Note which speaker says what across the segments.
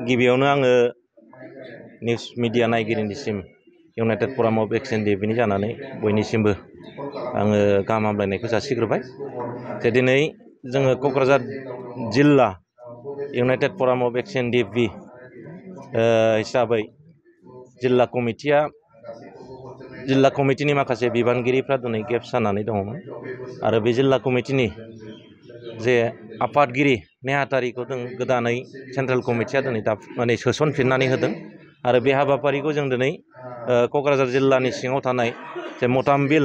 Speaker 1: गिबियावनो आङो news media नायगिरिनिसिम इउनाइटेड फराम अफ एक्सन डेभिनि जानानै बयनिसिमबो आङो गाहाम हामलायनायखौ जासिग्रोबाय। जे दिनै जोङो क'क्राझार जिल्ला इउनाइटेड फराम अफ एक्सन डेभि हिसाबै जिल्ला कमिटिनि माखासे बिबानगिरिफ्रा दिनै गेप्स जानानै दङमोन आरो बे जिल्ला कमिटिनि जे आफादगिरि नेहाथारिखौ जों गोदानै सेन्ट्रेल कमिटिया दिनै सोसनफिननानै होदों आरो बे हाबाफारिखौ जों दिनै क'क्राझार जिल्लानि सिङाव थानाय जे मतामबिल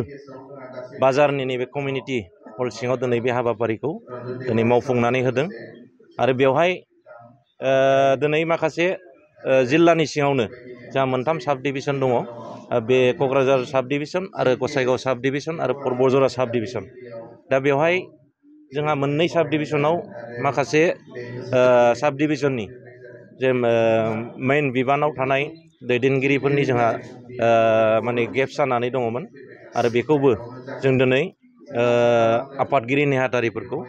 Speaker 1: बाजारनि नैबे कमिउनिटि हल सिङाव दिनै बे हाबाफारिखौ दिनै मावफुंनानै होदों आरो बेवहाय दिनै माखासे जिल्लानि सिङावनो जा मोनथाम साब डिभिसन दङ, बे क'क्राझार साब डिभिसन आरो गसाइगाव साब डिभिसन आरो परबजरा साब डिभिसन। दा बेवहाय जोंहा मोननै साब डिभिसनाव माखासे साब डिभिसननि जे मेइन बिबानाव थानाय दैदेनगिरिफोरनि जोंहा गेप्स जानानै दङमोन आरो बेखौबो जों दिनै आफादगिरि नेहाथारिफोरखौ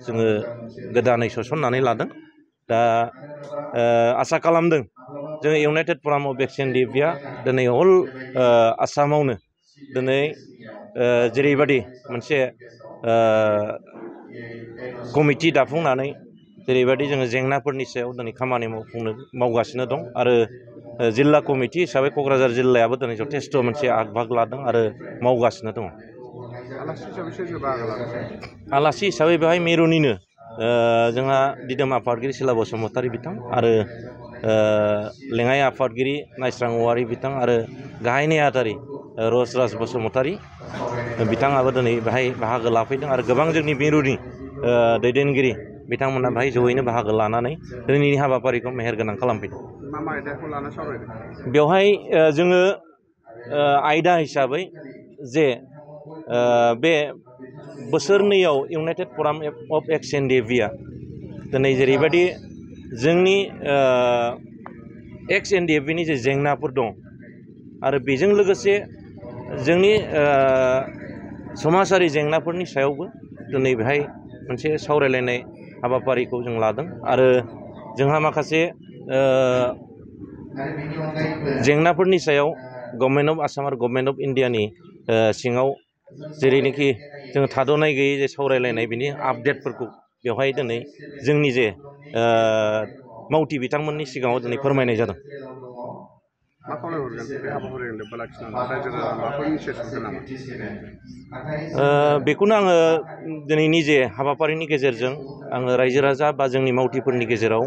Speaker 1: जोङो गोदानै सोसननानै लादों। दा आसा खालामदों जोङो इउनाइटेड फराम अफ एक्सन डेभिआ दिनै हल आसामावनो दिनै जेरैबायदि मोनसे कमिटि दाफुंनानै जेरैबायदि जोङो जेंनाफोरनि सायाव दिनै खामानि मावगासिनो दं आरो जिल्ला कमिटि हिसाबै क'क्राझार जिल्लायाबो दिनै जथेस्थ' मोनसे आग लादों आरो मावगासिनो दङ। आलासि हिसाबै बेवहाय मिरुनिनो जोंहा दिदोम आफादगिरि सिला बसुमतारी बिथां आरो लेङाइ आफादगिरि नायस्रां औवारि बिथां आरो गाहाय नेहाथारि रसराज बसुमतारी बिथाङाबो दिनै बेहाय बाहागो लाफैदों आरो गोबां जोंनि मिरुनि दैदेनगिरि बिथांमोना बेहाय जयैनो बाहागो लानानै दिनैनि हाबाफारिखौ मेहेरगोनां खालामफैदों। बेवहाय जोङो आयदा हिसाबै जे बे बोसोरनैयाव इउनाइटेड फराम अफ एक्सन डेभिआ दिनै जेरैबायदि जोंनि एक्स एन डि एफ नि जे जेंनाफोर दं आरो बेजों लोगोसे जोंनि समाजारि जेंनाफोरनि सायावबो दिनै बेहाय मोनसे सावरायलायनाय हाबाफारिखौ जों लादों आरो जोंहा माखासे जेंनाफोरनि सायाव गभर्नमेन्ट अफ आसाम आरो गभर्नमेन्ट अफ इन्डियानि सिङाव जेरैनोखि जों थाद'नाय गैयै जे सावरायलायनाय बिनि आपडेटफोरखौ बेवहाय दिनै जोंनि जे मावथि बिथांमोननि सिगाङाव दिनै फोरमायनाय जादों। बेखौनो आङो दिनैनि जे हाबाफारिनि गेजेरजों आङो रायजो राजा बा जोंनि मावथिफोरनि गेजेराव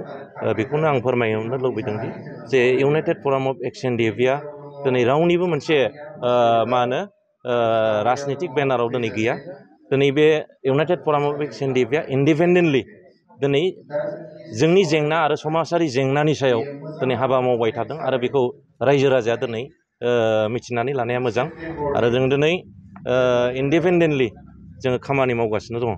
Speaker 1: बेखौनो आं फोरमायहरनो लुबैदोंदि जे इउनाइटेड फराम अफ एक्सन डेभिआ दिनै रावनिबो मोनसे राजनितिक बेनाराव दिनै गैया। दिनै बे इउनाइटेड फराम अफ एक्सन डेभिआ इन्डिपेन्डेन्टलि दिनै जोंनि जेंना आरो समाजारि जेंनानि सायाव दिनै हाबा मावबाय थादों आरो बेखौ रायजो राजाया दिनै मिथिनानै लानाया मोजां आरो जों दिनै इन्डिपेन्डेन्टलि जोङो खामानि मावगासिनो दङ।